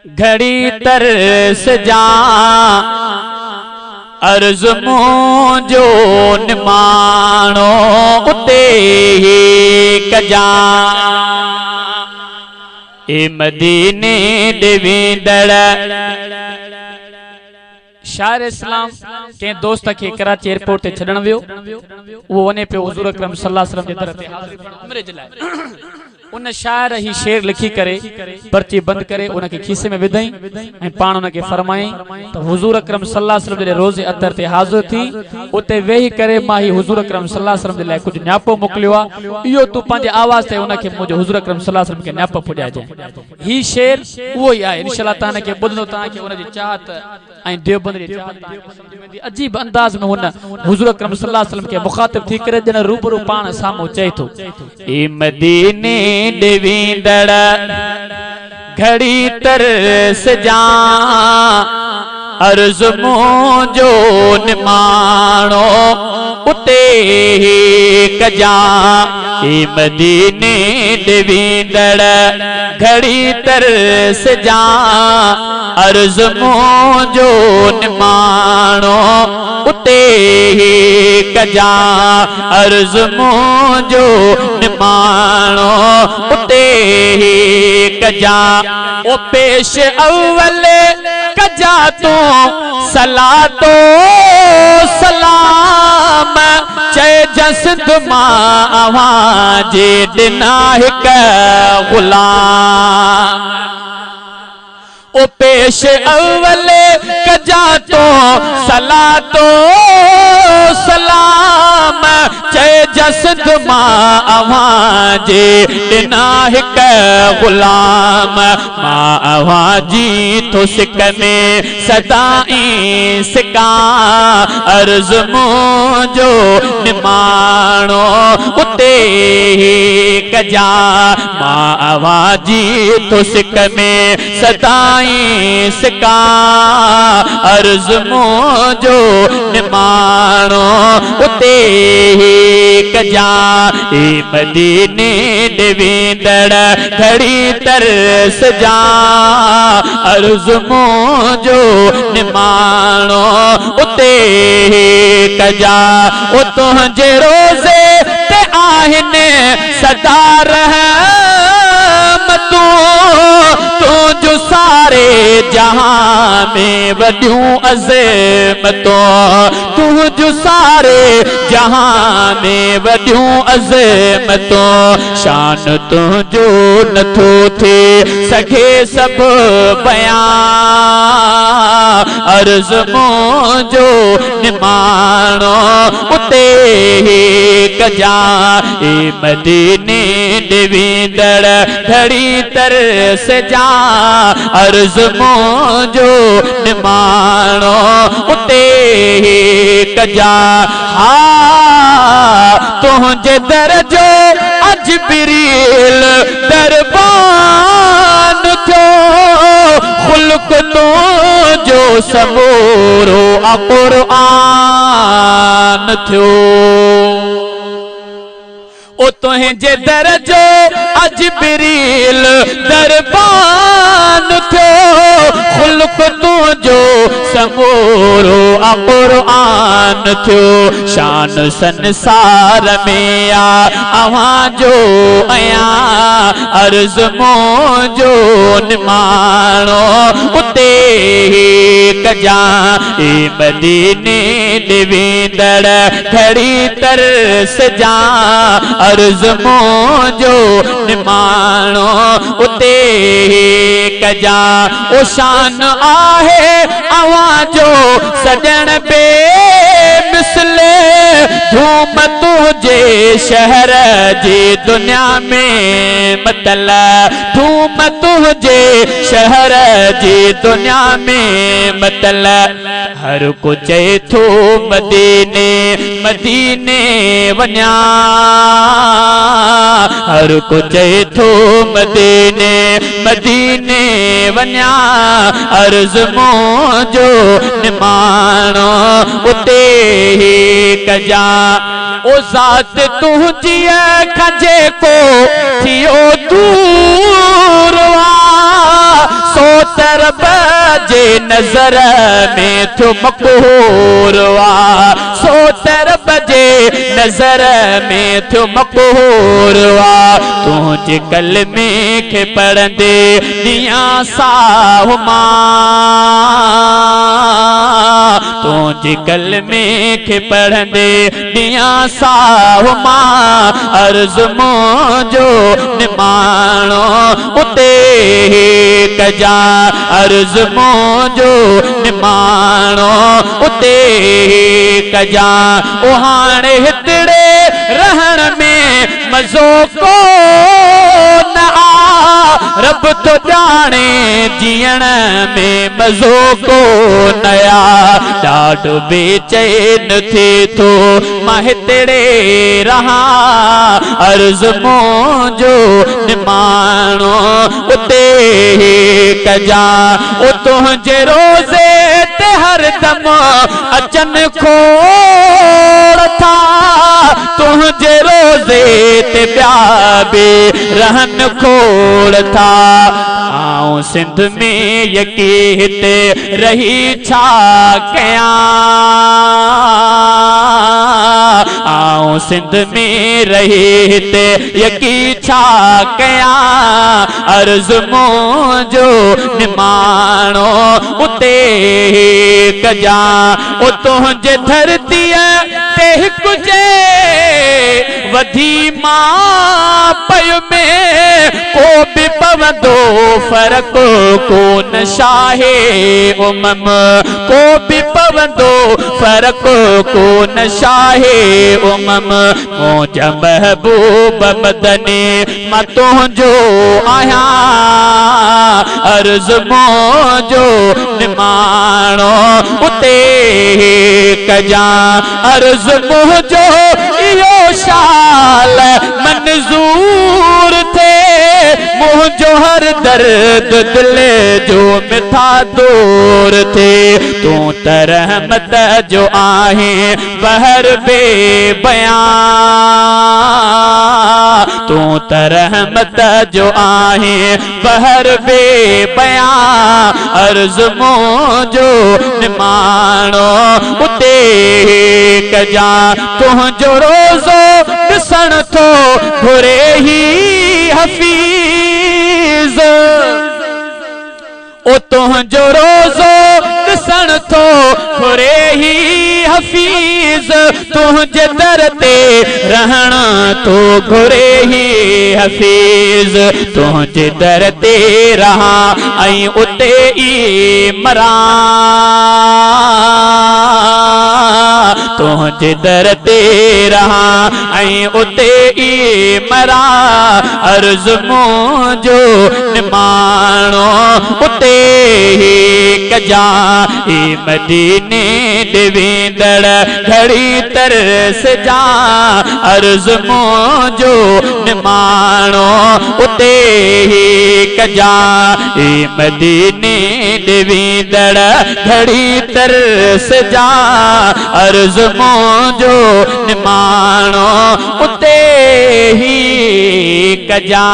گهڙي ترسجان، عرض منهنجو نماڻو اتي ئي ڪجان. اي مديني ڏي ويندڙ! شاعر اسلام ڪنهن دوست کي ڪراچي ايئرپورٽ تي ڇڏڻ ويو. اهو وڃي پيو حضور اڪرم صلي الله عليه وسلم جي در تي حاضري ڀرڻ عمري جي لاء. ان شاعر هي شعر لکي ڪري پرچي بند ڪري ان کي کيسي ۾ وڌائين ۽ پاڻ ان کي فرمايائين ته حضور اڪرم صلي الله عليه وسلم جڏهن روضي اطهر تي حاضر ٿي اتي ويهي ڪري مان هي حضور اڪرم صلي الله عليه وسلم جي لاء ڪجهه نياپو موڪليو آهي اهو تون پنهنجي آواز تي ان کي منهنجو حضور اڪرم صلي الله عليه وسلم کي نياپو پڄائجانء. هي شعر اهو ئي آهي انشاء الله توهان کي ٻڌندو توهان کي ان جي چاهت ۽ ديوبند جي چاهت توهان کي سمجهه ۾ ايندي عجيب انداز ۾ هن حضور اڪرم صلي الله عليه وسلم کي مخاطب ٿي ڪري ڄڻ روبرو پاڻ سامهون چئي ٿو. اي مديني ڏي ويندڙ گهڙي ترسجان عرض منهنجو نماڻو اتي ئي ڪجان اي مديني ڏي ويندڙ گهڙي ترسجان عرض منهنجو نماڻو اتي ئي ڪجان عرض منهنجو نماڻو اتي ئي ڪجان. او پيش اول ڪجان تون صلات و سلام چئجان سنڌ مان اوهان جي ڏنا هڪ غلام. او پيش اول ڪجان تون صلات و سلام چئجان سنڌ مان اوهان جي ڏنا هڪ غلام مان اوهان جي ٿو سڪ ۾ سدائين سڪان عرض منهنجو نماڻو اتي ئي ڪجان مان اوهان جي ٿو سڪ ۾ سدائين سڪان عرض منهنجو نماڻو اتي ئي ڪجان اي مديني ڏي ويندڙ گهڙي ترسجان عرض منهنجو نماڻو اتي ئي ڪجان او تنهنجي روضي تي آهن سدا رحمتون تنهنجون ساري جهان ۾ وڏيون عظمتون تنهنجون ساري جهان ۾ وڏيون عظمتون شان تنهنجو نٿو ٿي سگهي سڀ بيان عرض منهنجو نماڻو اتي ئي ڪجان اي مديني ڏي ويندڙ گهڙي ترسجان عرض منهنجو نماڻو اتي ئي ڪجان ها تنهنجي در جو اجبريل دربان ٿيو خلق تنهنجو سمورو قرآن ٿيو. او تنهنجي در جو اجبريل دربان ٿيو خلق تنهنجو سمورو قرآن ٿيو شان سنسار ۾ آ اوهان جو عيان عرض منهنجو نماڻو اتي ئي ڪجان اي مديني ڏي ويندڙ گهڙي ترسجان عرض منهنجو نماڻو اتي ئي ڪجان او شان آهي اوهان جو سڄڻ بي مثل ڌوم تنهنجي شهر جي دنيا ۾ متل ڌوم تنهنجي شهر جي دنيا ۾ متل هر ڪو چئي ٿو مديني مديني وڃان هر ڪو چئي ٿو مديني مديني وڃان عرض منهنجو نماڻو اتي ئي ڪجان. او ذات تنهنجيء کان جيڪو ٿيو دور آ سو ته. نظر ۾ ٿيو مقهور آ، سو ته رب جي نظر ۾ ٿيو مقهور آ. تنهنجي ڪلمي کي پڙهندي ڏيان ساهه مان، تنهنجي ڪلمي کي پڙهندي ڏيان ساهه مان، عرض منهنجو نماڻو اتي ڪجان، عرض منهنجو نماڻو اتي ڪجان. او هاڻي هتڙي رهڻ ۾ مزو ڪو نه آ، رب ٿو ڄاڻي جيئڻ ۾ مزو ڪو نه آ. ڏاڍو بيچين ٿئي ٿو مان هتڙي رهان، عرض منهنجو نماڻو اتي ڪجان. او تنهنجي روزي تي هر دم اچن کوڙ ٿا، تنهنجي روزي تي ٻيا به رهن کوڙ ٿا. آئون سنڌ ۾ يڪي هتي رهي ڇا ڪيان، آئون سنڌ ۾ رهي هتي يڪي ڇا ڪيان، عرض منهنجو نماڻو اتي ڪجان. او تنهنجي ڌرتيء تي هڪ جي وڌي ماء پيء ۾ ڪو به پوندو فرق ڪونه شاهي امم، ڪو به پوندو فرق ڪونه شاهي امم. منهنجا محبوب مدني مان تنهنجو آهيان، عرض منهنجو نماڻو اتي ڪجان. عرض منهنجو اهو شال منظور ٿئي، منهنجو هر درد دل جو مٺا دور ٿئي. تون ته رحمت جو آهين بحر بي بيان، تون ته رحمت جو آهين بحر بي بيان، عرض منهنجو نماڻو اتي ڪجان. تنهنجو روزو ڏسڻ ٿو گهري هي حفيظ، او تنهنجو روزو ڏسڻ ٿو گهري هي حفيظ، تنهنجي در تي رهڻ ٿو گهري هي حفيظ. تنهنجي در تي رهان ۽ اتي ئي مران، تنهنجي در تي رهان ۽ اتي ئي مران، عرض منهنجو نماڻو اتي ئي ڪجان. اي مديني ڏي ويندڙ گهڙي ترسجان، عرض منهنجو نماڻو اتي ئي ڪجان. اي مديني ڏي ويندڙ گهڙي ترسجان، عرض منهنجو نماڻو اتي ئي ڪجان.